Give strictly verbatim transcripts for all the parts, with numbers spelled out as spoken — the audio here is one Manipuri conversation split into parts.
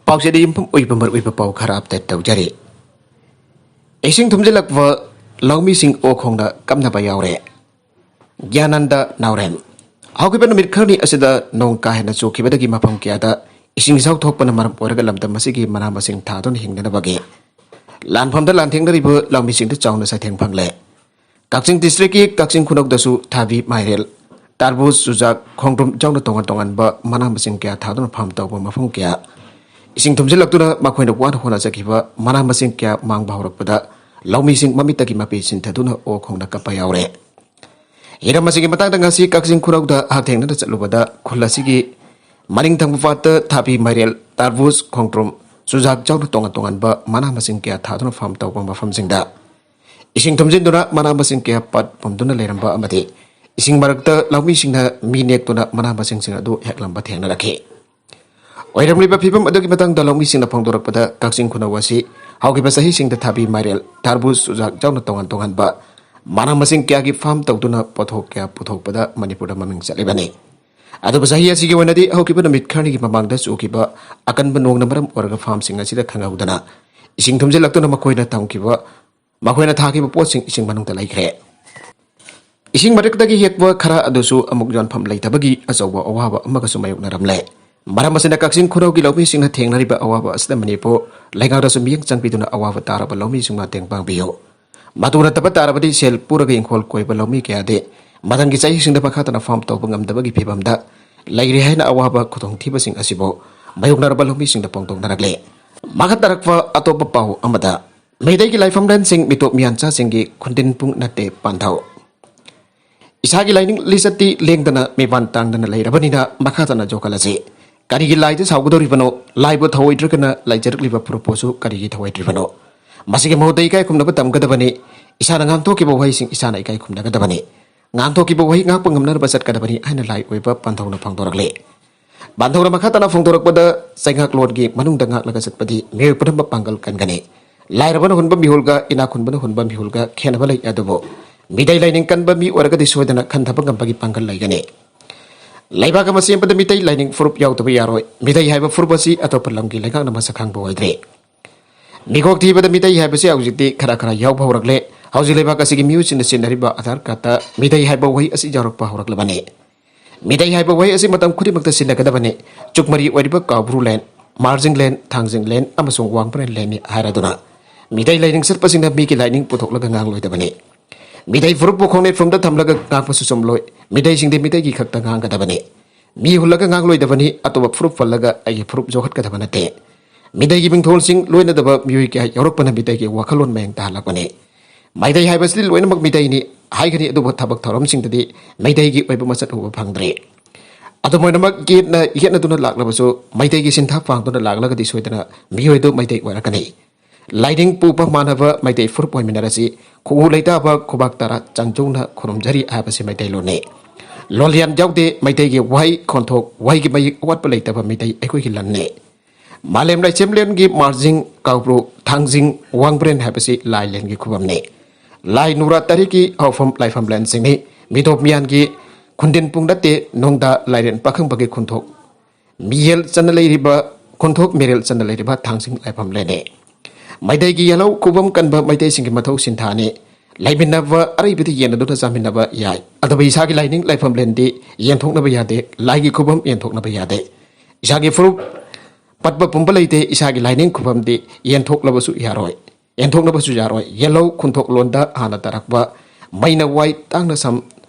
ꯄꯥꯎꯆꯦꯗ ꯌꯨꯝꯐꯝ ꯑꯣꯏꯕ ꯃꯔꯨꯑꯣꯏꯕ ꯄꯥꯎ ꯈꯔ ꯑꯞꯗꯦꯠ ꯇꯧꯖꯔꯤ꯫ ꯏꯁꯤꯡ ꯊꯨꯝꯖꯤꯜꯂꯛꯄ, ꯂꯧꯃꯤꯁꯤꯡ ꯑꯣꯛ ꯈꯣꯡꯅ ꯀꯞꯅꯕ ꯌꯥꯎꯔꯦ꯫ ꯒ꯭ꯌꯥꯅꯟꯗ ꯅꯥꯎꯔꯦꯝ꯫ ꯍꯧꯈꯤꯕ ꯅꯨꯃꯤꯠ ꯈꯔꯅꯤ ꯑꯁꯤꯗ ꯅꯣꯡ ꯀꯥ ꯍꯦꯟꯅ ꯆꯨꯈꯤꯕꯗꯒꯤ ꯃꯐꯝ ꯀꯌꯥꯗ ꯏꯁꯤꯡ ꯏꯆꯥꯎ ꯊꯣꯛꯄꯅ ꯃꯔꯝ ꯑꯣꯏꯔꯒ ꯂꯝꯗꯝ ꯑꯁꯤꯒꯤ ꯃꯅꯥ ꯃꯁꯤꯡ ꯊꯥꯗꯨꯅ ꯍꯤꯡꯅꯅꯕꯒꯤ ꯂꯥꯟꯐꯝꯗ ꯂꯥꯟꯊꯦꯡꯅꯔꯤꯕ ꯂꯧꯃꯤꯁꯤꯡꯗ ꯆꯥꯎꯅ ꯆꯩꯊꯦꯡ ꯐꯪꯂꯦ꯫ ꯀꯛꯆꯤꯡ ꯗꯤꯁꯇ꯭ꯔꯤꯛꯀꯤ ꯀꯛꯆꯤꯡ ꯈꯨꯅꯧꯗꯁꯨ ꯊꯥꯕꯤ, ꯃꯥꯏꯔꯦꯜ, ꯇꯔꯕꯨꯖ, ꯆꯨꯖꯥꯛ, ꯈꯣꯡꯗ꯭ꯔꯨꯝ ꯌꯥꯎꯅ ꯇꯣꯉꯥꯟ ꯇꯣꯉꯥꯟꯕ ꯃꯅꯥ ꯃꯁꯤꯡ ꯀꯌꯥ ꯊꯥꯗꯨꯅ ꯐꯥꯔꯝ ꯇꯧꯕ ꯃꯐꯝ ꯀꯌꯥ ꯏꯁꯤꯡ ꯊꯨꯝꯖꯤꯜꯂꯛꯇꯨꯅ ꯃꯈꯣꯏꯅ ꯋꯥꯅ ꯍꯣꯠꯅꯖꯈꯤꯕ ꯃꯅꯥ ꯃꯁꯤꯡ ꯀꯌꯥ ꯃꯥꯡꯕ ꯍꯧꯔꯛꯄꯗ ꯂꯧꯃꯤꯁꯤꯡ ꯃꯃꯤꯠꯇꯒꯤ ꯃꯄꯤ ꯁꯤꯟꯊꯗꯨꯅ ꯑꯣꯛ ꯈꯣꯡꯅ ꯀꯞꯄ ꯌꯥꯎꯔꯦ꯫ ꯍꯤꯔꯝ ꯑꯁꯤꯒꯤ ꯃꯇꯥꯡꯗ ꯉꯁꯤ ꯀꯛꯆꯤꯡ ꯈꯨꯅꯧꯗ ꯍꯛꯊꯦꯡꯅꯅ ꯆꯠꯂꯨꯕꯗ ꯈꯨꯜ ꯑꯁꯤꯒꯤ ꯃꯅꯤꯡ ꯊꯪꯕ ꯄꯥꯠꯇ ꯊꯥꯕꯤ, ꯃꯥꯏꯔꯦꯜ, ꯇꯔꯕꯨꯖ, ꯈꯣꯡꯗ꯭ꯔꯨꯝ, ꯆꯨꯖꯥꯛ ꯌꯥꯎꯅ ꯇꯣꯉꯥꯟ ꯇꯣꯉꯥꯟꯕ ꯃꯅꯥ ꯃꯁꯤꯡ ꯀꯌꯥ ꯊꯥꯗꯨꯅ ꯐꯥꯔꯝ ꯇꯧꯕ ꯃꯐꯝꯁꯤꯡꯗ ꯏꯁꯤꯡ ꯊꯨꯝꯖꯤꯟꯗꯨꯅ ꯃꯅꯥ ꯃꯁꯤꯡ ꯀꯌꯥ ꯄꯠ ꯄꯨꯝꯗꯨꯅ ꯂꯩꯔꯝꯕ ꯑꯃꯗꯤ ꯏꯁꯤꯡ ꯃꯔꯛꯇ ꯂꯧꯃꯤꯁꯤꯡꯅ ꯃꯤ ꯅꯦꯛꯇꯨꯅ ꯃꯅꯥ ꯃꯁꯤꯡꯁꯤꯡ ꯑꯗꯨ ꯍꯦꯛꯂꯝꯕ ꯊꯦꯡꯅꯔꯛꯈꯤ꯫ ꯑꯣꯏꯔꯝꯂꯤꯕ ꯐꯤꯕꯝ ꯑꯗꯨꯒꯤ ꯃꯇꯥꯡꯗ ꯂꯧꯃꯤꯁꯤꯡꯅ ꯐꯣꯡꯗꯣꯔꯛꯄꯗ, ꯀꯛꯆꯤꯡ ꯈꯨꯅꯧ ꯑꯁꯤ ꯍꯧꯈꯤꯕ ꯆꯍꯤꯁꯤꯡꯗ ꯊꯥꯕꯤ, ꯃꯥꯏꯔꯦꯜ, ꯇꯔꯕꯨꯖ, ꯆꯨꯖꯥꯛ ꯌꯥꯎꯅ ꯇꯣꯉꯥꯟ ꯇꯣꯉꯥꯟꯕ ꯃꯅꯥ ꯃꯁꯤꯡ ꯀꯌꯥꯒꯤ ꯐꯥꯔꯝ ꯇꯧꯗꯨꯅ ꯄꯣꯠꯊꯣꯛ ꯀꯌꯥ ꯄꯨꯊꯣꯛꯄꯗ ꯃꯅꯤꯄꯨꯔꯗ ꯃꯃꯤꯡ ꯆꯠꯂꯤꯕꯅꯤ꯫ ꯑꯗꯨꯕꯨ ꯆꯍꯤ ꯑꯁꯤꯒꯤ ꯑꯣꯏꯅꯗꯤ ꯍꯧꯈꯤꯕ ꯅꯨꯃꯤꯠ ꯈꯔꯅꯤꯒꯤ ꯃꯃꯥꯡꯗ ꯆꯨꯈꯤꯕ ꯑꯀꯟꯕ ꯅꯣꯡꯅ ꯃꯔꯝ ꯑꯣꯏꯔꯒ ꯐꯥꯔꯝꯁꯤꯡ ꯑꯁꯤꯗ ꯈꯪꯍꯧꯗꯅ ꯏꯁꯤꯡ ꯊꯨꯝꯖꯤꯜꯂꯛꯇꯨꯅ ꯃꯈꯣꯏꯅ ꯊꯝꯈꯤꯕ, ꯃꯈꯣꯏꯅ ꯊꯥꯈꯤꯕ ꯄꯣꯠꯁꯤꯡ ꯏꯁꯤꯡ ꯃꯅꯨꯡꯗ ꯂꯩꯈ꯭ꯔꯦ꯫ ꯏꯁꯤꯡ ꯃꯔꯛꯇꯒꯤ ꯍꯦꯛꯄ ꯈꯔ ꯑꯗꯨꯁꯨ ꯑꯃꯨꯛ ꯌꯣꯟꯐꯝ ꯂꯩꯇꯕꯒꯤ ꯑꯆꯧꯕ ꯑꯋꯥꯕ ꯑꯃꯒꯁꯨ ꯃꯥꯌꯣꯛꯅꯔꯝꯂꯦ꯫ ꯃꯔꯝ ꯑꯁꯤꯅ ꯀꯛꯆꯤꯡ ꯈꯨꯅꯧꯒꯤ ꯂꯧꯃꯤꯁꯤꯡꯅ ꯊꯦꯡꯅꯔꯤꯕ ꯑꯋꯥꯕ ꯑꯁꯤꯗ ꯃꯅꯤꯄꯨꯔ ꯂꯩꯉꯥꯛꯅꯁꯨ ꯃꯤꯠꯌꯦꯡ ꯆꯪꯕꯤꯗꯨꯅ ꯑꯋꯥꯕ ꯇꯥꯔꯕ ꯂꯧꯃꯤꯁꯤꯡ ꯃꯇꯦꯡ ꯄꯥꯡꯕꯤꯌꯨ꯫ ꯃꯗꯨ ꯅꯠꯇꯕ ꯇꯥꯔꯕꯗꯤ ꯁꯦꯜ ꯄꯨꯔꯒ ꯏꯪꯈꯣꯜ ꯀꯣꯏꯕ ꯂꯧꯃꯤ ꯀꯌꯥꯗꯤ ꯃꯊꯪꯒꯤ ꯆꯍꯤꯁꯤꯡꯗ ꯃꯈꯥ ꯇꯥꯅ ꯐꯥꯔꯝ ꯇꯧꯕ ꯉꯝꯗꯕꯒꯤ ꯐꯤꯕꯝꯗ ꯂꯩꯔꯦ ꯍꯥꯏꯅ ꯑꯋꯥꯕ ꯈꯨꯗꯣꯡꯊꯤꯕꯁꯤꯡ ꯑꯁꯤꯕꯨ ꯃꯥꯌꯣꯛꯅꯔꯕ ꯂꯧꯃꯤꯁꯤꯡꯅ ꯐꯣꯡꯗꯣꯛꯅꯔꯛꯂꯦ꯫ ꯃꯈꯥ ꯇꯥꯔꯛꯄ ꯑꯇꯣꯞꯄ ꯄꯥꯎ ꯑꯃꯗ, ꯃꯩꯇꯩꯒꯤ ꯂꯥꯏꯐꯝꯂꯦꯟꯁꯤꯡ, ꯃꯤꯇꯣꯞ ꯃꯤꯌꯥꯟꯆꯥꯁꯤꯡꯒꯤ ꯈꯨꯟꯗꯤꯟ ꯄꯨꯡ ꯅꯠꯇꯦ ꯄꯥꯟꯊꯧ꯫ ꯏꯁꯥꯒꯤ ꯂꯥꯏꯅꯤꯡ ꯂꯤꯆꯠꯇꯤ ꯂꯦꯡꯗꯅ ꯃꯤꯄꯥꯟ ꯇꯥꯡꯗꯅ ꯂꯩꯔꯕꯅꯤꯅ ꯃꯈꯥ ꯇꯥꯅ ꯌꯣꯛꯈꯠꯂꯁꯤ꯫ ꯀꯔꯤꯒꯤ ꯂꯥꯏꯗ ꯁꯥꯎꯒꯗꯧꯔꯤꯕꯅꯣ? ꯂꯥꯏꯕꯨ ꯊꯧꯑꯣꯏꯗ꯭ꯔꯒꯅ ꯂꯩꯖꯔꯛꯂꯤꯕ ꯐꯨꯔꯨꯞꯄꯨꯁꯨ ꯀꯔꯤꯒꯤ ꯊꯧꯑꯣꯏꯗ꯭ꯔꯤꯕꯅꯣ? ꯃꯁꯤꯒꯤ ꯃꯍꯨꯠꯇ ꯏꯀꯥꯏ ꯈꯨꯝꯅꯕ ꯇꯝꯒꯗꯕꯅꯤ꯫ ꯏꯁꯥꯅ ꯉꯥꯡꯊꯣꯛꯈꯤꯕ ꯋꯥꯍꯩꯁꯤꯡ ꯏꯁꯥꯅ ꯏꯀꯥꯏ ꯈꯨꯝꯅꯒꯗꯕꯅꯤ꯫ ꯉꯥꯡꯊꯣꯛꯈꯤꯕ ꯋꯥꯍꯩ ꯉꯥꯛꯄ ꯉꯝꯅꯅꯕ ꯆꯠꯀꯗꯕꯅꯤ ꯍꯥꯏꯅ ꯂꯥꯏ ꯑꯣꯏꯕ ꯄꯥꯟꯊꯧꯅ ꯐꯣꯡꯗꯣꯔꯛꯂꯤ꯫ ꯄꯥꯟꯊꯧꯅ ꯃꯈꯥ ꯇꯥꯅ ꯐꯣꯡꯗꯣꯔꯛꯄꯗ, ꯆꯩꯉꯥꯛꯂꯣꯟꯒꯤ ꯃꯅꯨꯡꯗ ꯉꯥꯛꯂꯒ ꯆꯠꯄꯗꯤ ꯃꯤꯑꯣꯏ ꯄꯨꯝꯅꯃꯛ ꯄꯥꯡꯒꯜ ꯀꯟꯒꯅꯤ꯫ ꯂꯥꯏꯔꯕꯅ ꯍꯨꯟꯕ ꯃꯤꯍꯨꯜꯒ ꯏꯅꯥꯛ ꯈꯨꯟꯕꯅ ꯍꯨꯟꯕ ꯃꯤꯍꯨꯜꯒ ꯈꯦꯠꯅꯕ ꯂꯩ, ꯑꯗꯨꯕꯨ ꯃꯤꯗꯩ ꯂꯥꯏꯅꯤꯡ ꯀꯟꯕ ꯃꯤ ꯑꯣꯏꯔꯒꯗꯤ ꯁꯣꯏꯗꯅ ꯈꯟꯊꯕ ꯉꯝꯕꯒꯤ ꯄꯥꯡꯒꯜ ꯂꯩꯒꯅꯤ꯫ ꯂꯩꯕꯥꯛ ꯑꯃ ꯁꯦꯝꯕꯗ ꯃꯤꯇꯩ ꯂꯥꯏꯅꯤꯡ ꯐꯨꯔꯨꯞ ꯌꯥꯎꯗꯕ ꯌꯥꯔꯣꯏ꯫ ꯃꯤꯇꯩ ꯍꯥꯏꯕ ꯐꯨꯔꯨꯞ ꯑꯁꯤ ꯑꯇꯣꯞꯄ ꯂꯝꯒꯤ ꯂꯩꯉꯥꯛꯅ ꯃꯁꯛ ꯈꯪꯕ ꯑꯣꯏꯗ꯭ꯔꯦ꯫ ꯃꯤꯀꯣꯛ ꯊꯤꯕꯗ ꯃꯤꯇꯩ ꯍꯥꯏꯕꯁꯤ ꯍꯧꯖꯤꯛꯇꯤ ꯈꯔ ꯈꯔ ꯌꯥꯎꯕ ꯍꯧꯔꯛꯂꯦ꯫ ꯍꯧꯖꯤꯛ ꯂꯩꯕꯥꯛ ꯑꯁꯤꯒꯤ ꯃꯤꯑꯣꯏꯁꯤꯡꯅ ꯁꯤꯖꯤꯟꯅꯔꯤꯕ ꯑꯙꯥꯔ ꯀꯥꯔꯗꯇ ꯃꯤꯇꯩ ꯍꯥꯏꯕ ꯋꯥꯍꯩ ꯑꯁꯤ ꯌꯥꯎꯔꯛꯄ ꯍꯧꯔꯛꯂꯕꯅꯤ꯫ ꯃꯤꯇꯩ ꯍꯥꯏꯕ ꯋꯥꯍꯩ ꯑꯁꯤ ꯃꯇꯝ ꯈꯨꯗꯤꯡꯃꯛꯇ ꯁꯤꯖꯤꯟꯅꯒꯗꯕꯅꯤ꯫ ꯆꯨꯞꯃꯔꯤ ꯑꯣꯏꯔꯤꯕ ꯀꯥꯎꯕ꯭ꯔꯨ ꯂꯦꯟ, ꯃꯥꯔꯖꯤꯡ ꯂꯦꯟ, ꯊꯥꯡꯖꯤꯡ ꯂꯦꯟ ꯑꯃꯁꯨꯡ ꯋꯥꯡꯕ꯭ꯔꯦꯟ ꯂꯦꯟꯅꯤ ꯍꯥꯏꯔꯗꯨꯅ ꯃꯤꯇꯩ ꯂꯥꯏꯅꯤꯡ ꯆꯠꯄꯁꯤꯡꯅ ꯃꯤꯒꯤ ꯂꯥꯏꯅꯤꯡ ꯄꯨꯊꯣꯛꯂꯒ ꯉꯥꯡꯂꯣꯏꯗꯕꯅꯤ꯫ ꯃꯤꯇꯩ ꯐꯨꯔꯨꯞꯄꯨ ꯈꯣꯡꯅꯦꯠꯐꯝꯗ ꯊꯝꯂꯒ ꯉꯥꯡꯕꯁꯨ ꯆꯨꯝꯂꯣꯏ꯫ ꯃꯤꯇꯩꯁꯤꯡꯗꯤ ꯃꯤꯇꯩꯒꯤ ꯈꯛꯇ ꯉꯥꯡꯒꯗꯕꯅꯤ꯫ ꯃꯤ ꯍꯨꯜꯂꯒ ꯉꯥꯡꯂꯣꯏꯗꯕꯅꯤ, ꯑꯇꯣꯞꯄ ꯐꯨꯔꯨꯞ ꯄꯜꯂꯒ ꯑꯩꯒꯤ ꯐꯨꯔꯨꯞ ꯌꯣꯛꯈꯠꯀꯗꯕ ꯅꯠꯇꯦ꯫ ꯃꯤꯇꯩꯒꯤ ꯃꯤꯡꯊꯣꯜꯁꯤꯡ ꯂꯣꯏꯅꯗꯕ ꯃꯤꯑꯣꯏ ꯀꯌꯥ ꯌꯥꯎꯔꯛꯄꯅ ꯃꯤꯇꯩꯒꯤ ꯋꯥꯈꯜꯂꯣꯟ ꯃꯌꯦꯡ ꯇꯥꯍꯜꯂꯛꯄꯅꯤ꯫ ꯃꯩꯇꯩ ꯍꯥꯏꯕꯁꯤꯗꯤ ꯂꯣꯏꯅꯃꯛ ꯃꯤꯇꯩꯅꯤ ꯍꯥꯏꯒꯅꯤ, ꯑꯗꯨꯕꯨ ꯊꯕꯛ ꯊꯧꯔꯝꯁꯤꯡꯗꯗꯤ ꯃꯩꯇꯩꯒꯤ ꯑꯣꯏꯕ ꯃꯁꯛ ꯎꯕ ꯐꯪꯗ꯭ꯔꯦ꯫ ꯑꯗꯨꯝ ꯑꯣꯏꯅꯃꯛ ꯌꯦꯠꯅ ꯌꯦꯠꯅꯗꯨꯅ ꯂꯥꯛꯂꯕꯁꯨ ꯃꯩꯇꯩꯒꯤ ꯁꯤꯟꯊꯥ ꯄꯥꯡꯗꯨꯅ ꯂꯥꯛꯂꯒꯗꯤ ꯁꯣꯏꯗꯅ ꯃꯤꯑꯣꯏꯗꯨ ꯃꯩꯇꯩ ꯑꯣꯏꯔꯛꯀꯅꯤ꯫ ꯂꯥꯏꯅꯤꯡ ꯄꯨꯕ ꯃꯥꯟꯅꯕ ꯃꯩꯇꯩ ꯐꯨꯔꯨꯞ ꯑꯣꯏꯃꯤꯟꯅꯔꯁꯤ꯫ ꯈꯨꯎ ꯂꯩꯇꯥꯕ ꯈꯨꯕꯥꯛ ꯇꯔꯥ ꯆꯪꯖꯧꯅ ꯈꯨꯔꯨꯝꯖꯔꯤ ꯍꯥꯏꯕꯁꯤ ꯃꯩꯇꯩꯂꯣꯟꯅꯤ꯫ ꯂꯣꯜꯌꯥꯟ ꯌꯥꯎꯗꯦ ꯃꯩꯇꯩꯒꯤ ꯋꯥꯍꯩ ꯈꯣꯟꯊꯣꯛ, ꯋꯥꯍꯩꯒꯤ ꯃꯌꯦꯛ ꯑꯋꯥꯠꯄ ꯂꯩꯇꯕ ꯃꯩꯇꯩ ꯑꯩꯈꯣꯏꯒꯤ ꯂꯟꯅꯤ꯫ ꯃꯥꯂꯦꯝ ꯂꯩꯁꯦꯝꯂꯦꯟꯒꯤ ꯃꯥꯔꯖꯤꯡ, ꯀꯥꯎꯕ꯭ꯔꯨ, ꯊꯥꯡꯖꯤꯡ, ꯋꯥꯡꯕ꯭ꯔꯦꯟ ꯍꯥꯏꯕꯁꯤ ꯂꯥꯏꯂꯦꯟꯒꯤ ꯈꯨꯕꯝꯅꯤ꯫ ꯂꯥꯏ ꯅꯨꯔꯥ ꯇꯔꯦꯠꯀꯤ ꯍꯧꯐꯝ ꯂꯥꯏꯐꯝ ꯂꯦꯟꯁꯤꯡꯅꯤ꯫ ꯃꯤꯇꯣꯞ ꯃꯤꯌꯥꯟꯒꯤ ꯈꯨꯟꯗꯤꯟ ꯄꯨꯡꯅꯠꯇꯦ ꯅꯣꯡꯗꯥ ꯂꯥꯏꯔꯦꯟ ꯄꯥꯈꯪꯕꯒꯤ ꯈꯨꯟꯊꯣꯛ ꯃꯤꯌꯦꯜ ꯆꯟꯅ ꯂꯩꯔꯤꯕ, ꯈꯣꯟꯊꯣꯛ ꯃꯤꯔꯦꯜ ꯆꯟꯅ ꯂꯩꯔꯤꯕ ꯊꯥꯡꯖꯤꯡ ꯂꯥꯏꯐꯝ ꯂꯦꯟꯅꯤ꯫ ꯃꯩꯇꯩꯒꯤ ꯌꯦꯜꯍꯧ ꯈꯨꯕꯝ ꯀꯟꯕ ꯃꯩꯇꯩꯁꯤꯡꯒꯤ ꯃꯊꯧ ꯁꯤꯟꯊꯥꯅꯤ꯫ ꯂꯩꯃꯤꯟꯅꯕ ꯑꯔꯩꯕꯗꯤ ꯌꯦꯟꯅꯗꯨꯅ ꯆꯥꯃꯤꯟꯅꯕ ꯌꯥꯏ, ꯑꯗꯨꯕꯨ ꯏꯁꯥꯒꯤ ꯂꯥꯏꯅꯤꯡ ꯂꯥꯏꯐꯝ ꯂꯦꯟꯗꯤ ꯌꯦꯟꯊꯣꯛꯅꯕ ꯌꯥꯗꯦ, ꯂꯥꯏꯒꯤ ꯈꯨꯕꯝ ꯌꯦꯟꯊꯣꯛꯅꯕ ꯌꯥꯗꯦ꯫ ꯏꯁꯥꯒꯤ ꯐꯨꯔꯨꯞ ꯄꯠꯄ ꯄꯨꯝꯕ ꯂꯩꯇꯦ, ꯏꯁꯥꯒꯤ ꯂꯥꯏꯅꯤꯡ ꯈꯨꯕꯝꯗꯤ ꯌꯦꯟꯊꯣꯛꯂꯕꯁꯨ ꯌꯥꯔꯣꯏ, ꯌꯦꯟꯊꯣꯛꯅꯕꯁꯨ ꯌꯥꯔꯣꯏ꯫ ꯌꯦꯜꯍꯧ ꯈꯨꯟꯊꯣꯛ ꯂꯣꯟꯗ ꯍꯥꯟꯅ ꯇꯥꯔꯛꯄ ꯃꯩꯅ ꯋꯥꯏ ꯇꯥꯡꯅ ꯁꯝ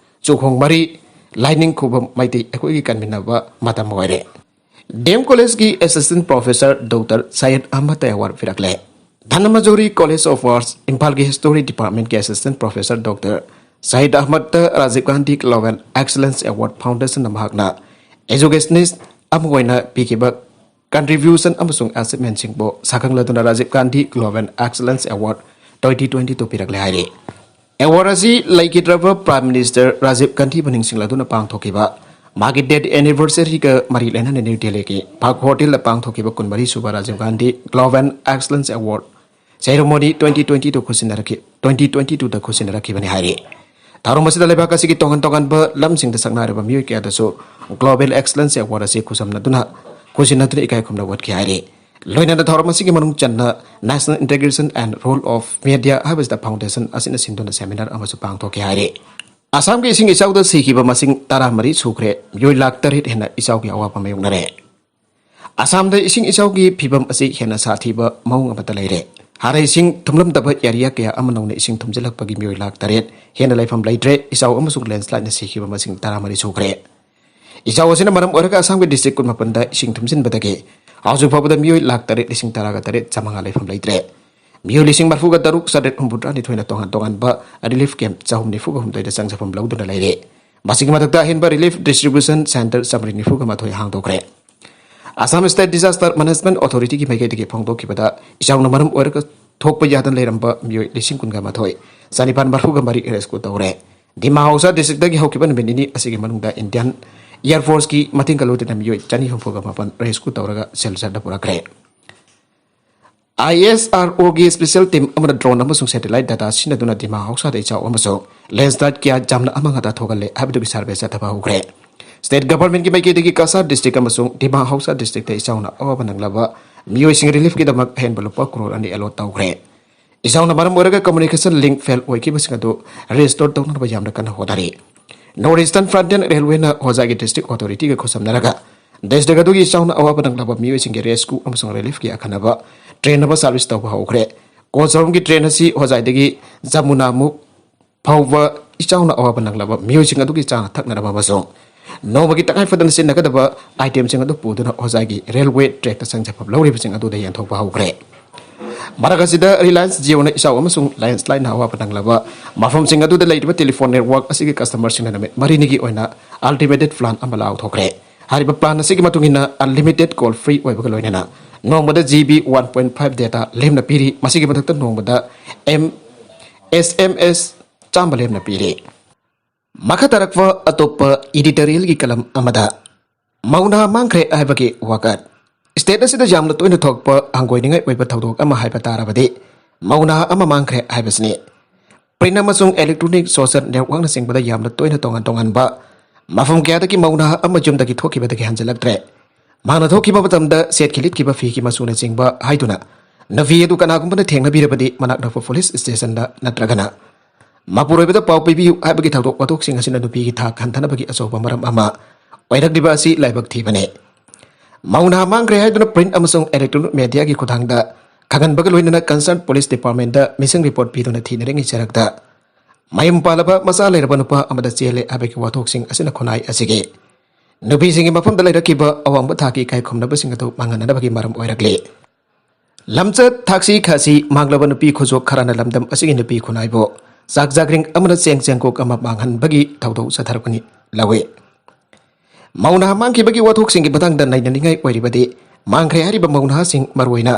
ꯆꯨꯈꯣꯡ ꯃꯔꯤ ꯂꯥꯏꯅꯤꯡ ꯈꯨꯕꯝ ꯃꯩꯇꯩ ꯑꯩꯈꯣꯏꯒꯤ ꯀꯟꯃꯤꯟꯅꯕ ꯃꯇꯝ ꯑꯣꯏꯔꯦ꯫ ꯗꯤ ꯑꯦꯝ ꯀꯣꯂꯦꯖꯀꯤ assistant professor doctor Syed Ahmad award ꯄꯤꯔꯛꯂꯦ꯫ ꯙꯅꯃꯟꯖꯨꯔꯤ ꯀꯣꯂꯦꯖ ꯑꯣꯐ ꯑꯥꯔꯠꯁ ꯏꯝꯐꯥꯜꯒꯤ ꯍꯤꯁꯇꯣꯔꯤ ꯗꯤꯄꯥꯔꯠꯃꯦꯟꯒꯤ assistant professor doctor Shahid Ahmad Rajiv Gandhi global excellence award ꯐꯥꯎꯟꯗꯦꯁꯟꯅ ꯃꯍꯥꯛꯅ ꯑꯦꯖꯨꯀꯦꯁꯅꯤꯁ ꯑꯃ ꯑꯣꯏꯅ ꯄꯤꯈꯤꯕ ꯀꯟꯇ꯭ꯔꯤꯕ꯭ꯌꯨꯁꯟ ꯑꯃꯁꯨꯡ ꯑꯦꯆꯤꯞꯃꯦꯟꯁꯤꯡꯕꯨ ꯁꯛꯈꯪꯂꯗꯨꯅ Rajiv Gandhi global excellence award twenty twenty two ꯄꯤꯔꯛꯂꯦ ꯍꯥꯏꯔꯤ꯫ ꯑꯦꯋꯥꯔꯗ ꯑꯁꯤ ꯂꯩꯈꯤꯗ꯭ꯔꯕ ꯄ꯭ꯔꯥꯏꯝ ꯃꯤꯅꯤꯁꯇꯔ ꯔꯥꯖꯤꯕ ꯒꯥꯟꯙꯤꯕꯨ ꯅꯤꯡꯁꯤꯡꯂꯗꯨꯅ ꯄꯥꯡꯊꯣꯛꯈꯤꯕ ꯃꯥꯒꯤ ꯗꯦꯠ ꯑꯦꯅꯤꯚꯔꯁꯔꯤꯒ ꯃꯔꯤ ꯂꯩꯅꯅ ꯅ꯭ꯌꯨ ꯗꯦꯜꯂꯤꯒꯤ ꯐꯥꯒ ꯍꯣꯇꯦꯜꯗ ꯄꯥꯡꯊꯣꯛꯈꯤꯕ ꯀꯨꯟꯃꯔꯤ ꯁꯨꯕ Rajiv Gandhi global excellence award ceremony twenty twenty two ꯈꯨꯠꯁꯤꯟꯅꯔꯛꯈꯤ, ꯇ꯭ꯋꯦꯟꯇꯤ ꯇ꯭ꯋꯦꯟꯇꯤ ꯇꯨꯗ ꯈꯨꯠꯁꯤꯟꯅꯔꯛꯈꯤꯕꯅꯤ ꯍꯥꯏꯔꯤ꯫ ꯊꯧꯔꯝ ꯑꯁꯤꯗ ꯂꯩꯕꯥꯛ ꯑꯁꯤꯒꯤ ꯇꯣꯉꯥꯟ ꯇꯣꯉꯥꯟꯕ ꯂꯝꯁꯤꯡꯗ ꯁꯛꯅꯥꯏꯔꯕ ꯃꯤꯑꯣꯏ ꯀꯌꯥꯗꯁꯨ Global Excellence Award ꯑꯁꯤ ꯈꯨꯖꯝꯅꯗꯨꯅ, ꯈꯨꯖꯤꯟꯅꯗꯨꯅ ꯏꯀꯥꯏ ꯈꯨꯝꯅꯕ ꯎꯠꯈꯤ ꯍꯥꯏꯔꯤ꯫ ꯂꯣꯏꯅꯅ ꯊꯧꯔꯝ ꯑꯁꯤꯒꯤ ꯃꯅꯨꯡ ꯆꯟꯅ National Integration and Role of Media ꯍꯥꯏꯕꯁꯤꯗ foundation ꯑꯁꯤꯅ ꯁꯤꯟꯗꯨꯅ seminar ꯑꯃꯁꯨ ꯄꯥꯡꯊꯣꯛꯈꯤ ꯍꯥꯏꯔꯤ꯫ ꯑꯁꯥꯝꯒꯤ ꯏꯁꯤꯡ ꯏꯆꯥꯎꯗ ꯁꯤꯈꯤꯕ ꯃꯁꯤꯡ ꯇꯔꯥꯃꯔꯤ ꯁꯨꯈ꯭ꯔꯦ꯫ ꯃꯤꯑꯣꯏ ꯂꯥꯈ ꯇꯔꯦꯠ ꯍꯦꯟꯅ ꯏꯆꯥꯎꯒꯤ ꯑꯋꯥꯕ ꯃꯥꯌꯣꯛꯅꯔꯦ꯫ ꯑꯁꯥꯝꯗ ꯏꯁꯤꯡ ꯏꯆꯥꯎꯒꯤ ꯐꯤꯕꯝ ꯑꯁꯤ ꯍꯦꯟꯅ ꯁꯥꯊꯤꯕ ꯃꯑꯣꯡ ꯑꯃꯗ ꯂꯩꯔꯦ꯫ ꯍꯥꯟꯅ ꯏꯁꯤꯡ ꯊꯨꯝꯂꯝꯗꯕ area ꯀꯌꯥ ꯑꯃ ꯅꯧꯅ ꯏꯁꯤꯡ ꯊꯨꯝꯖꯤꯜꯂꯛꯄꯒꯤ ꯃꯤꯑꯣꯏ ꯂꯥꯈ ꯇꯔꯦꯠ ꯍꯦꯟꯅ ꯂꯩꯐꯝ ꯂꯩꯇ꯭ꯔꯦ꯫ ꯏꯆꯥꯎ ꯑꯃꯁꯨꯡ landslideꯅ ꯁꯤꯈꯤꯕ ꯃꯁꯤꯡ ꯇꯔꯥꯃꯔꯤ ꯁꯨꯈ꯭ꯔꯦ꯫ ꯏꯆꯥꯎ ꯑꯁꯤꯅ ꯃꯔꯝ ꯑꯣꯏꯔꯒ ꯑꯁꯥꯝꯒꯤ district ꯀꯨꯟꯃꯥꯄꯟꯗ ꯏꯁꯤꯡ ꯊꯨꯝꯖꯤꯟꯕꯗꯒꯤ ꯍꯧꯖꯤꯛ ꯐꯥꯎꯕꯗ ꯃꯤꯑꯣꯏ ꯂꯥꯈ ꯇꯔꯦꯠ ꯂꯤꯁꯤꯡ ꯇꯔꯥꯒ ꯇꯔꯦꯠ ꯆꯥꯃꯉꯥ ꯂꯩꯐꯝ ꯂꯩꯇ꯭ꯔꯦ꯫ ꯃꯤꯑꯣꯏ ꯂꯤꯁꯤꯡ ꯃꯔꯤꯐꯨꯒ ꯇꯔꯨꯛ ꯆꯥꯇ꯭ꯔꯦꯠ ꯍꯨꯝꯐꯨꯇꯔꯥꯅꯤꯊꯣꯏꯅ ꯇꯣꯉꯥꯟ ꯇꯣꯉꯥꯟꯕ relief camp ꯆꯍꯨꯝ ꯅꯤꯐꯨꯒ ꯍꯨꯝꯗꯣꯏꯗ ꯆꯪꯖꯐꯝ ꯂꯧꯗꯨꯅ ꯂꯩꯔꯦ꯫ ꯃꯁꯤꯒꯤ ꯃꯊꯛꯇ ꯑꯍꯦꯟꯕ relief distribution centre ꯆꯥꯃꯔꯤ ꯅꯤꯐꯨꯒ ꯃꯥꯊꯣꯏ ꯍꯥꯡꯗꯣꯛꯈ꯭ꯔꯦ꯫ Assam State Disaster Management Authorityꯒꯤ ꯃꯥꯏꯀꯩꯗꯒꯤ ꯐꯣꯡꯗꯣꯛꯈꯤꯕꯗ, ꯏꯆꯥꯎꯅ ꯃꯔꯝ ꯑꯣꯏꯔꯒ ꯊꯣꯛꯄ ꯌꯥꯗꯅ ꯂꯩꯔꯝꯕ ꯃꯤꯑꯣꯏ ꯂꯤꯁꯤꯡ ꯀꯨꯟꯒ ꯃꯥꯊꯣꯏ ꯆꯥꯅꯤꯄꯥꯟ ꯃꯔꯤꯐꯨꯒ ꯃꯔꯤ rescue ꯇꯧꯔꯦ꯫ ꯗꯤꯃꯥ ꯍꯥꯎꯁꯥ districtꯇꯒꯤ ꯍꯧꯈꯤꯕ ꯅꯨꯃꯤꯠ ꯅꯤꯅꯤ ꯑꯁꯤꯒꯤ ꯃꯅꯨꯡꯗ Indian Air Forceꯀꯤ ꯃꯇꯦꯡꯒ ꯂꯣꯏꯅꯅ ꯃꯤꯑꯣꯏ ꯆꯥꯅꯤ ꯍꯨꯝꯐꯨꯒ ꯃꯥꯄꯟ rescue ꯇꯧꯔꯒ ꯁꯤꯜꯆꯔꯗ ꯄꯨꯔꯛꯈ꯭ꯔꯦ꯫ ISROꯒꯤ special team ꯑꯃꯅ drone ꯑꯃꯁꯨꯡ satellite data ꯁꯤꯖꯤꯟꯅꯗꯨꯅ ꯗꯤꯃꯥ ꯍꯥꯎꯁꯥꯗ ꯏꯆꯥꯎ ꯑꯃꯁꯨꯡ landslide ꯀꯌꯥ ꯌꯥꯝꯅ ꯑꯃꯥꯡ ꯑꯇꯥ ꯊꯣꯛꯍꯜꯂꯦ ꯍꯥꯏꯕꯗꯨꯒꯤ survey ꯆꯠꯊꯕ ꯍꯧꯈ꯭ꯔꯦ꯫ State governmentꯀꯤ ꯃꯥꯏꯀꯩꯗꯒꯤ ꯀꯁꯥꯔ district ꯑꯃꯁꯨꯡ ꯗꯤꯃꯥ ꯍꯥꯎꯁꯥ districtꯇ ꯏꯆꯥꯎꯅ ꯑꯋꯥꯕ ꯅꯪꯂꯕ ꯃꯤꯑꯣꯏꯁꯤꯡ reliefꯀꯤꯗꯃꯛ ꯑꯍꯦꯟꯕ ꯂꯨꯄꯥ ꯀ꯭ꯔꯣꯔ ꯑꯅꯤ allot ꯇꯧꯈ꯭ꯔꯦ꯫ ꯏꯆꯥꯎꯅ ꯃꯔꯝ ꯑꯣꯏꯔꯒ communication link fail ꯑꯣꯏꯈꯤꯕꯁꯤꯡ ꯑꯗꯨ restore ꯇꯧꯅꯅꯕ ꯌꯥꯝꯅ ꯀꯟꯅ ꯍꯣꯠꯅꯔꯤ꯫ North Eastern Frontier Railwayꯅ ꯍꯣꯖꯥꯏꯒꯤ district authorityꯒ ꯈꯨꯠꯁꯝꯅꯔꯒ district ꯑꯗꯨꯒꯤ ꯏꯆꯥꯎꯅ ꯑꯋꯥꯕ ꯅꯪꯂꯕ ꯃꯤꯑꯣꯏꯁꯤꯡꯒꯤ rescue ꯑꯃꯁꯨꯡ reliefꯀꯤ ꯑꯈꯟꯅꯕ train ꯑꯃ service ꯇꯧꯕ ꯍꯧꯈ꯭ꯔꯦ꯫ ꯀꯣꯆꯔꯣꯝꯒꯤ train ꯑꯁꯤ ꯍꯣꯖꯥꯏꯗꯒꯤ ꯖꯃꯨꯅꯥꯃꯨꯛ ꯐꯥꯎꯕ ꯏꯆꯥꯎꯅ ꯑꯋꯥꯕ ꯅꯪꯂꯕ ꯃꯤꯑꯣꯏꯁꯤꯡ ꯑꯗꯨꯒꯤ ꯆꯥꯅ ꯊꯛꯅꯅꯕ ꯑꯃꯁꯨꯡ ꯅꯣꯡꯃꯒꯤ ꯇꯉꯥꯏ ꯐꯗꯅ ꯁꯤꯖꯤꯟꯅꯒꯗꯕ itemꯁꯤꯡ ꯑꯗꯨ ꯄꯨꯗꯨꯅ ꯍꯣꯖꯥꯏꯒꯤ railway trackꯇ ꯆꯪꯖꯐꯝ ꯂꯧꯔꯤꯕꯁꯤꯡ ꯑꯗꯨꯗ ꯌꯦꯟꯊꯣꯛꯄ ꯍꯧꯈ꯭ꯔꯦ꯫ ꯃꯔꯛ ꯑꯁꯤꯗ Reliance Jioꯅ ꯏꯆꯥꯎ ꯑꯃꯁꯨꯡ landslideꯅ ꯑꯋꯥꯕ ꯅꯪꯂꯕ ꯃꯐꯝꯁꯤꯡ ꯑꯗꯨꯗ ꯂꯩꯔꯤꯕ telephone network ꯑꯁꯤꯒꯤ customerꯁꯤꯡꯅ ꯅꯨꯃꯤꯠ ꯃꯔꯤꯅꯤꯒꯤ ꯑꯣꯏꯅ ultimated plan ꯑꯃ ꯂꯥꯎꯊꯣꯛꯈ꯭ꯔꯦ꯫ ꯍꯥꯏꯔꯤꯕ plan ꯑꯁꯤꯒꯤ ꯃꯇꯨꯡ ꯏꯟꯅ unlimited call free ꯑꯣꯏꯕꯒ ꯂꯣꯏꯅꯅ ꯅꯣꯡꯃꯗ GB one point five data ꯂꯦꯝꯅ ꯄꯤꯔꯤ꯫ ꯃꯁꯤꯒꯤ ꯃꯊꯛꯇ ꯅꯣꯡꯃꯗ M SMS ꯆꯥꯝꯃ ꯂꯦꯝꯅ ꯄꯤꯔꯤ꯫ ꯃꯈꯥ ꯇꯥꯔꯛꯄ ꯑꯇꯣꯞꯄ editorialꯒꯤ column ꯑꯃꯗ ꯃꯧ ꯅꯍꯥ ꯃꯥꯡꯈ꯭ꯔꯦ ꯍꯥꯏꯕꯒꯤ ꯋꯥꯀꯠ꯫ State ꯑꯁꯤꯗ ꯌꯥꯝꯅ ꯇꯣꯏꯅ ꯊꯣꯛꯄ ꯍꯪꯒꯣꯏꯅꯤꯡꯉꯥꯏ ꯑꯣꯏꯕ ꯊꯧꯗꯣꯛ ꯑꯃ ꯍꯥꯏꯕ ꯇꯥꯔꯕꯗꯤ ꯃꯧ ꯅꯍꯥ ꯑꯃ ꯃꯥꯡꯈ꯭ꯔꯦ ꯍꯥꯏꯕꯁꯤꯅꯤ꯫ Print ꯑꯃꯁꯨꯡ electronic social networkꯅꯆꯤꯡꯕꯗ ꯌꯥꯝꯅ ꯇꯣꯏꯅ ꯇꯣꯉꯥꯟ ꯇꯣꯉꯥꯟꯕ ꯃꯐꯝ ꯀꯌꯥꯗꯒꯤ ꯃꯧ ꯅꯍꯥ ꯑꯃ ꯌꯨꯝꯗꯒꯤ ꯊꯣꯛꯈꯤꯕꯗꯒꯤ ꯍꯟꯖꯤꯜꯂꯛꯇ꯭ꯔꯦ꯫ ꯃꯍꯥꯛꯅ ꯊꯣꯛꯈꯤꯕ ꯃꯇꯝꯗ ꯁꯦꯠꯈꯤ ꯂꯤꯠꯈꯤꯕ ꯐꯤꯒꯤ ꯃꯆꯨꯅꯆꯤꯡꯕ ꯍꯥꯏꯗꯨꯅ ꯅꯨꯄꯤ ꯑꯗꯨ ꯀꯅꯥꯒꯨꯝꯕꯅ ꯊꯦꯡꯅꯕꯤꯔꯕꯗꯤ ꯃꯅꯥꯛ ꯅꯛꯄ ꯄꯨꯂꯤꯁ ꯁ꯭ꯇꯦꯁꯟꯗ ꯅꯠꯇ꯭ꯔꯒꯅ ꯃꯄꯨꯔꯣꯏꯕꯗ ꯄꯥꯎ ꯄꯤꯕꯤꯌꯨ ꯍꯥꯏꯕꯒꯤ ꯊꯧꯗꯣꯛ ꯋꯥꯊꯣꯛꯁꯤꯡ ꯑꯁꯤꯅ ꯅꯨꯄꯤꯒꯤ ꯊꯥꯛ ꯍꯟꯊꯅꯕꯒꯤ ꯑꯆꯧꯕ ꯃꯔꯝ ꯑꯃ ꯑꯣꯏꯔꯛꯂꯤꯕ ꯑꯁꯤ ꯂꯥꯏꯕꯛ ꯊꯤꯕꯅꯤ꯫ ꯃꯧ ꯅꯍꯥ ꯃꯥꯡꯈ꯭ꯔꯦ ꯍꯥꯏꯗꯨꯅ print ꯑꯃꯁꯨꯡ electronic mediaꯒꯤ ꯈꯨꯠꯊꯥꯡꯗ ꯈꯪꯍꯟꯕꯒ ꯂꯣꯏꯅꯅ concerned police departmentꯇ missing report ꯄꯤꯗꯨꯅ ꯊꯤꯅꯔꯤꯉꯩ ꯆꯔꯛꯇ ꯃꯌꯨꯝ ꯄꯥꯜꯂꯕ ꯃꯆꯥ ꯂꯩꯔꯕ ꯅꯨꯄꯥ ꯑꯃꯗ ꯆꯦꯜꯂꯦ ꯍꯥꯏꯕꯒꯤ ꯋꯥꯊꯣꯛꯁꯤꯡ ꯑꯁꯤꯅ ꯈꯨꯟꯅꯥꯏ ꯑꯁꯤꯒꯤ ꯅꯨꯄꯤꯁꯤꯡꯒꯤ ꯃꯐꯝꯗ ꯂꯩꯔꯛꯈꯤꯕ ꯑꯋꯥꯡꯕ ꯊꯥꯛꯀꯤ ꯏꯀꯥꯏ ꯈꯨꯝꯅꯕꯁꯤꯡ ꯑꯗꯨ ꯃꯥꯡꯍꯟꯅꯅꯕꯒꯤ ꯃꯔꯝ ꯑꯣꯏꯔꯛꯂꯤ꯫ ꯂꯝꯆꯠ ꯊꯥꯛꯁꯤ ꯈꯥꯁꯤ ꯃꯥꯡꯂꯕ ꯅꯨꯄꯤ ꯈꯨꯖꯣꯛ ꯈꯔꯅ ꯂꯝꯗꯝ ꯑꯁꯤꯒꯤ ꯅꯨꯄꯤ ꯈꯨꯟꯅꯥꯏꯕꯨ ꯆꯥꯛ ꯆꯥꯛꯔꯤꯡ ꯑꯃꯅ ꯆꯦꯡ ꯆꯦꯡꯀꯣꯛ ꯑꯃ ꯃꯥꯡꯍꯟꯕꯒꯤ ꯊꯧꯗꯧ ꯆꯠꯊꯔꯛꯄꯅꯤ ꯂꯧꯏ꯫ ꯃꯧ ꯅꯍꯥ ꯃꯥꯡꯈꯤꯕꯒꯤ ꯋꯥꯊꯣꯛꯁꯤꯡꯒꯤ ꯃꯇꯥꯡꯗ ꯅꯩꯅꯅꯤꯡꯉꯥꯏ ꯑꯣꯏꯔꯤꯕꯗꯤ, ꯃꯥꯡꯈ꯭ꯔꯦ ꯍꯥꯏꯔꯤꯕ ꯃꯧ ꯅꯍꯥꯁꯤꯡ, ꯃꯔꯨꯑꯣꯏꯅ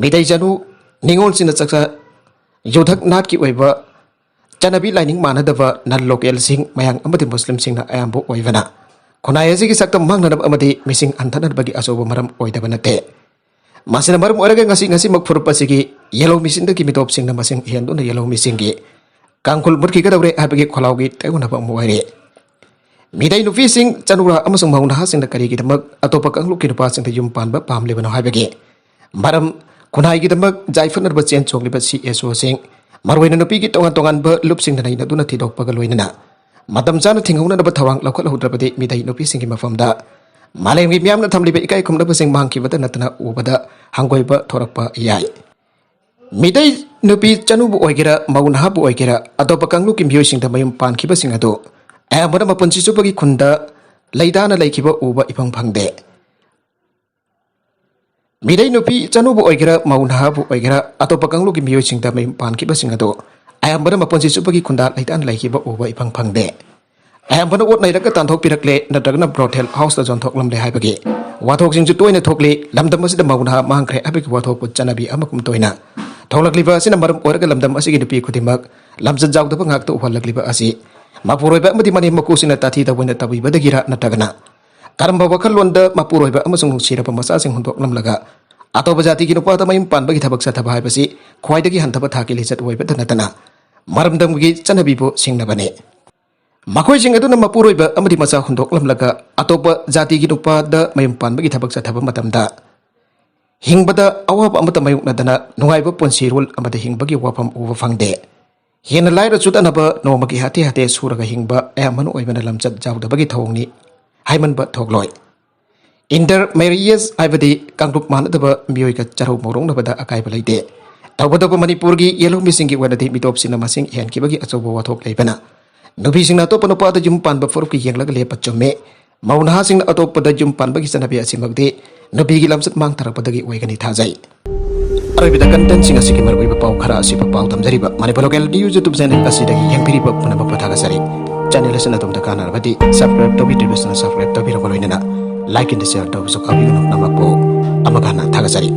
ꯃꯤꯇꯩ ꯆꯅꯨ ꯅꯤꯉꯣꯜꯁꯤꯡꯅ ꯆꯥꯛꯆꯥ ꯌꯨꯊꯛ ꯅꯥꯠꯀꯤ ꯑꯣꯏꯕ ꯆꯠꯅꯕꯤ ꯂꯥꯏꯅꯤꯡ ꯃꯥꯟꯅꯗꯕ non localꯁꯤꯡ, ꯃꯌꯥꯡ ꯑꯃꯗꯤ ꯃꯨꯁꯂꯤꯝꯁꯤꯡꯅ ꯑꯌꯥꯝꯕ ꯑꯣꯏꯕꯅ ꯈꯨꯟꯅꯥꯏ ꯑꯁꯤꯒꯤ ꯁꯛꯇꯝ ꯃꯥꯡꯅꯅꯕ ꯑꯃꯗꯤ ꯃꯤꯁꯤꯡ ꯍꯟꯊꯅꯕꯒꯤ ꯑꯆꯧꯕ ꯃꯔꯝ ꯑꯣꯏꯗꯕ ꯅꯠꯇꯦ꯫ ꯃꯁꯤꯅ ꯃꯔꯝ ꯑꯣꯏꯔꯒ ꯉꯁꯤ, ꯉꯁꯤꯃꯛ ꯐꯨꯔꯨꯞ ꯑꯁꯤꯒꯤ ꯌꯦꯜꯍꯧꯃꯤꯁꯤꯡꯗꯒꯤ ꯃꯤꯇꯣꯞꯁꯤꯡꯅ ꯃꯁꯤꯡ ꯍꯦꯟꯗꯨꯅ ꯌꯦꯜꯍꯧꯃꯤꯁꯤꯡꯒꯤ ꯀꯥꯡꯈꯨꯜ ꯃꯨꯠꯈꯤꯒꯗꯧꯔꯦ ꯍꯥꯏꯕꯒꯤ ꯈꯣꯜꯂꯥꯎꯒꯤ ꯇꯩꯅꯕ ꯑꯃ ꯑꯣꯏꯔꯤ꯫ ꯃꯤꯇꯩ ꯅꯨꯄꯤꯁꯤꯡ, ꯆꯅꯨꯔꯥ ꯑꯃꯁꯨꯡ ꯃꯧ ꯅꯍꯥꯁꯤꯡꯅ ꯀꯔꯤꯒꯤꯗꯃꯛ ꯑꯇꯣꯞꯄ ꯀꯥꯡꯂꯨꯞꯀꯤ ꯅꯨꯄꯥꯁꯤꯡꯗ ꯌꯨꯝ ꯄꯥꯟꯕ ꯄꯥꯝꯂꯤꯕꯅꯣ ꯍꯥꯏꯕꯒꯤ ꯃꯔꯝ, ꯈꯨꯟꯅꯥꯏꯒꯤꯗꯃꯛ ꯌꯥꯏꯐꯅꯅꯕ ꯆꯦꯟ ꯆꯣꯡꯂꯤꯕ CSOꯁꯤꯡ, ꯃꯔꯨꯑꯣꯏꯅ ꯅꯨꯄꯤꯒꯤ ꯇꯣꯉꯥꯟ ꯇꯣꯉꯥꯟꯕ ꯂꯨꯞꯁꯤꯡꯅ ꯅꯩꯅꯗꯨꯅ ꯊꯤꯗꯣꯛꯄꯒ ꯂꯣꯏꯅꯅ ꯃꯇꯝ ꯆꯥꯅ ꯊꯤꯡꯍꯧꯅꯅꯕ ꯊꯧꯔꯥꯡ ꯂꯧꯈꯠꯍꯧꯗ꯭ꯔꯕꯗꯤ ꯃꯤꯇꯩ ꯅꯨꯄꯤꯁꯤꯡꯒꯤ ꯃꯐꯝꯗ ꯃꯥꯂꯦꯝꯒꯤ ꯃꯤꯌꯥꯝꯅ ꯊꯝꯂꯤꯕ ꯏꯀꯥꯏ ꯈꯨꯝꯅꯕꯁꯤꯡ ꯃꯥꯡꯈꯤꯕꯇ ꯅꯠꯇꯅ ꯎꯕꯗ ꯍꯪꯒꯣꯏꯕ ꯊꯣꯔꯛꯄ ꯌꯥꯏ꯫ ꯃꯤꯇꯩ ꯅꯨꯄꯤ ꯆꯅꯨꯕꯨ ꯑꯣꯏꯒꯦꯔꯥ, ꯃꯧ ꯅꯍꯥꯕꯨ ꯑꯣꯏꯒꯦꯔꯥ, ꯑꯇꯣꯞꯄ ꯀꯥꯡꯂꯨꯞꯀꯤ ꯃꯤꯑꯣꯏꯁꯤꯡꯗ ꯃꯌꯨꯝ ꯄꯥꯟꯈꯤꯕꯁꯤꯡ ꯑꯗꯨ ꯑꯌꯥꯝꯕꯅ ꯃꯄꯨꯟꯁꯤ ꯆꯨꯞꯄꯒꯤ ꯈꯨꯟꯗ ꯂꯩꯇꯥꯅ ꯂꯩꯈꯤꯕ ꯎꯕ ꯏꯐꯪ ꯐꯪꯗꯦ꯫ ꯃꯤꯇꯩ ꯅꯨꯄꯤ ꯆꯅꯨꯕꯨ ꯑꯣꯏꯒꯦꯔꯥ, ꯃꯧ ꯅꯍꯥꯕꯨ ꯑꯣꯏꯒꯦꯔꯥ, ꯑꯇꯣꯞꯄ ꯀꯥꯡꯂꯨꯞꯀꯤ ꯃꯤꯑꯣꯏꯁꯤꯡꯗ ꯃꯌꯨꯝ ꯄꯥꯟꯈꯤꯕꯁꯤꯡ ꯑꯗꯨ ꯑꯌꯥꯝꯕꯅ ꯃꯄꯨꯟꯁꯤ ꯆꯨꯞꯄꯒꯤ ꯈꯨꯟꯗꯥ ꯂꯩꯇꯥꯅ ꯂꯩꯈꯤꯕ ꯎꯕ ꯏꯐꯪ ꯐꯪꯗꯦ꯫ ꯑꯌꯥꯝꯕꯅ ꯑꯣꯠ ꯅꯩꯔꯒ ꯇꯥꯟꯊꯣꯛꯄꯤꯔꯛꯂꯦ, ꯅꯠꯇ꯭ꯔꯒꯅ brothel houseꯇ ꯌꯣꯟꯊꯣꯛꯂꯝꯂꯦ ꯍꯥꯏꯕꯒꯤ ꯋꯥꯊꯣꯛꯁꯤꯡꯁꯨ ꯇꯣꯏꯅ ꯊꯣꯛꯂꯤ꯫ ꯂꯝꯗꯝ ꯑꯁꯤꯗ ꯃꯧ ꯅꯍꯥ ꯃꯥꯡꯈ꯭ꯔꯦ ꯍꯥꯏꯕꯒꯤ ꯋꯥꯊꯣꯛꯄꯨ ꯆꯠꯅꯕꯤ ꯑꯃꯒꯨꯝ ꯇꯣꯏꯅ ꯊꯣꯛꯂꯛꯂꯤꯕ ꯑꯁꯤꯅ ꯃꯔꯝ ꯑꯣꯏꯔꯒ ꯂꯝꯗꯝ ꯑꯁꯤꯒꯤ ꯅꯨꯄꯤ ꯈꯨꯗꯤꯡꯃꯛ ꯂꯝꯆꯠ ꯌꯥꯎꯗꯕ ꯉꯥꯛꯇ ꯎꯍꯜꯂꯛꯂꯤꯕ ꯑꯁꯤ ꯃꯄꯨꯔꯣꯏꯕ ꯑꯃꯗꯤ ꯃꯅꯦꯝ ꯃꯀꯨꯁꯤꯡꯅ ꯇꯥꯊꯤ ꯇꯧꯑꯣꯏꯅ ꯇꯧꯕꯤꯕꯗꯒꯤꯔ ꯅꯠꯇ꯭ꯔꯒꯅ ꯀꯔꯝꯕ ꯋꯥꯈꯜꯂꯣꯟꯗ ꯃꯄꯨꯔꯣꯏꯕ ꯑꯃꯁꯨꯡ ꯅꯨꯡꯁꯤꯔꯕ ꯃꯆꯥꯁꯤꯡ ꯍꯨꯟꯗꯣꯛꯂꯝꯂꯒ ꯑꯇꯣꯞꯄ ꯖꯥꯇꯤꯒꯤ ꯅꯨꯄꯥꯗ ꯃꯌꯨꯝ ꯄꯥꯟꯕꯒꯤ ꯊꯕꯛ ꯆꯠꯊꯕ ꯍꯥꯏꯕꯁꯤ ꯈ꯭ꯋꯥꯏꯗꯒꯤ ꯍꯟꯊꯕ ꯊꯥꯛꯀꯤ ꯂꯤꯆꯠ ꯑꯣꯏꯕꯇ ꯅꯠꯇꯅ ꯃꯔꯝꯗꯝꯒꯤ ꯆꯠꯅꯕꯤꯕꯨ ꯁꯤꯡꯅꯕꯅꯤ꯫ ꯃꯈꯣꯏꯁꯤꯡ ꯑꯗꯨꯅ ꯃꯄꯨꯔꯣꯏꯕ ꯑꯃꯗꯤ ꯃꯆꯥ ꯍꯨꯟꯗꯣꯛꯂꯝꯂꯒ ꯑꯇꯣꯞꯄ ꯖꯥꯇꯤꯒꯤ ꯅꯨꯄꯥꯗ ꯃꯌꯨꯝ ꯄꯥꯟꯕꯒꯤ ꯊꯕꯛ ꯆꯠꯊꯕ ꯃꯇꯝꯗ ꯍꯤꯡꯕꯗ ꯑꯋꯥꯕ ꯑꯃꯠꯇ ꯃꯥꯌꯣꯛꯅꯗꯅ ꯅꯨꯡꯉꯥꯏꯕ ꯄꯨꯟꯁꯤꯔꯣꯜ ꯑꯃꯗ ꯍꯤꯡꯕꯒꯤ ꯋꯥꯐꯝ ꯎꯕ ꯐꯪꯗꯦ꯫ ꯍꯦꯟꯅ ꯂꯥꯏꯔ ꯆꯨꯗꯅꯕ ꯅꯣꯡꯃꯒꯤ ꯍꯥꯇꯦ ꯍꯥꯇꯦ ꯁꯨꯔꯒ ꯍꯤꯡꯕ ꯑꯌꯥꯝꯕꯅ ꯑꯣꯏꯕꯅ ꯂꯝꯆꯠ ꯌꯥꯎꯗꯕꯒꯤ ꯊꯧꯑꯣꯡꯅꯤ ꯍꯥꯏꯃꯟꯕ ꯊꯣꯛꯂꯣꯏ꯫ Inter marriage ꯍꯥꯏꯕꯗꯤ ꯀꯥꯡꯂꯨꯞ ꯃꯥꯟꯅꯗꯕ ꯃꯤꯑꯣꯏꯒ ꯆꯔꯧ ꯃꯧꯔꯧꯅꯕꯗ ꯑꯀꯥꯏꯕ ꯂꯩꯇꯦ꯫ ꯇꯧꯕꯇꯕꯨ ꯃꯅꯤꯄꯨꯔꯒꯤ ꯌꯦꯜꯍꯧꯃꯤꯁꯤꯡꯒꯤ ꯑꯣꯏꯅꯗꯤ ꯃꯤꯇꯣꯞꯁꯤꯅ ꯃꯁꯤꯡ ꯍꯦꯟꯈꯤꯕꯒꯤ ꯑꯆꯧꯕ ꯋꯥꯊꯣꯛ ꯂꯩꯕꯅ ꯅꯨꯄꯤꯁꯤꯡꯅ ꯑꯇꯣꯞꯄ ꯅꯨꯄꯥꯗ ꯌꯨꯝ ꯄꯥꯟꯕ ꯐꯨꯔꯨꯞꯀꯤ ꯌꯦꯡꯂꯒ ꯂꯦꯞꯄ ꯆꯨꯝꯃꯤ꯫ ꯃꯧ ꯅꯍꯥꯁꯤꯡꯅ ꯑꯇꯣꯞꯄꯗ ꯌꯨꯝ ꯄꯥꯟꯕꯒꯤ ꯆꯠꯅꯕꯤ ꯑꯁꯤꯃꯛꯇꯤ ꯅꯨꯄꯤꯒꯤ ꯂꯝꯆꯠ ꯃꯥꯡ ꯊꯥꯔꯛꯄꯗꯒꯤ ꯑꯣꯏꯒꯅꯤ ꯊꯥꯖꯩ꯫ ꯑꯔꯣꯏꯕꯗ contentꯁꯤꯡ ꯑꯁꯤꯒꯤ ꯃꯔꯨꯑꯣꯏꯕ ꯄꯥꯎ ꯈꯔ ꯑꯁꯤꯕꯨ ꯄꯥꯎꯗꯝꯖꯔꯤꯕ Manipur Local News YouTube channel ꯑꯁꯤꯗꯒꯤ ꯌꯦꯡꯕꯤꯔꯤꯕ ꯄꯨꯝꯅꯃꯛꯄꯨ ꯊꯥꯒꯠꯆꯔꯤ꯫ Channel ꯑꯁꯤꯅ ꯑꯗꯣꯝꯗ ꯀꯥꯟꯅꯔꯕꯗꯤ subscribe ꯇꯧꯕꯤꯗ꯭ꯔꯤꯕꯁꯤꯡꯅ subscribe ꯇꯧꯕꯤꯔꯕ ꯂꯣꯏꯅꯅ like and share ꯇꯧꯕꯁꯨ ꯀꯥꯎꯕꯤꯒꯅꯨ꯫ ꯅꯃꯛꯄꯨ ꯑꯃꯨꯛ ꯍꯟꯅ ꯊꯥꯒꯠꯆꯔꯤ꯫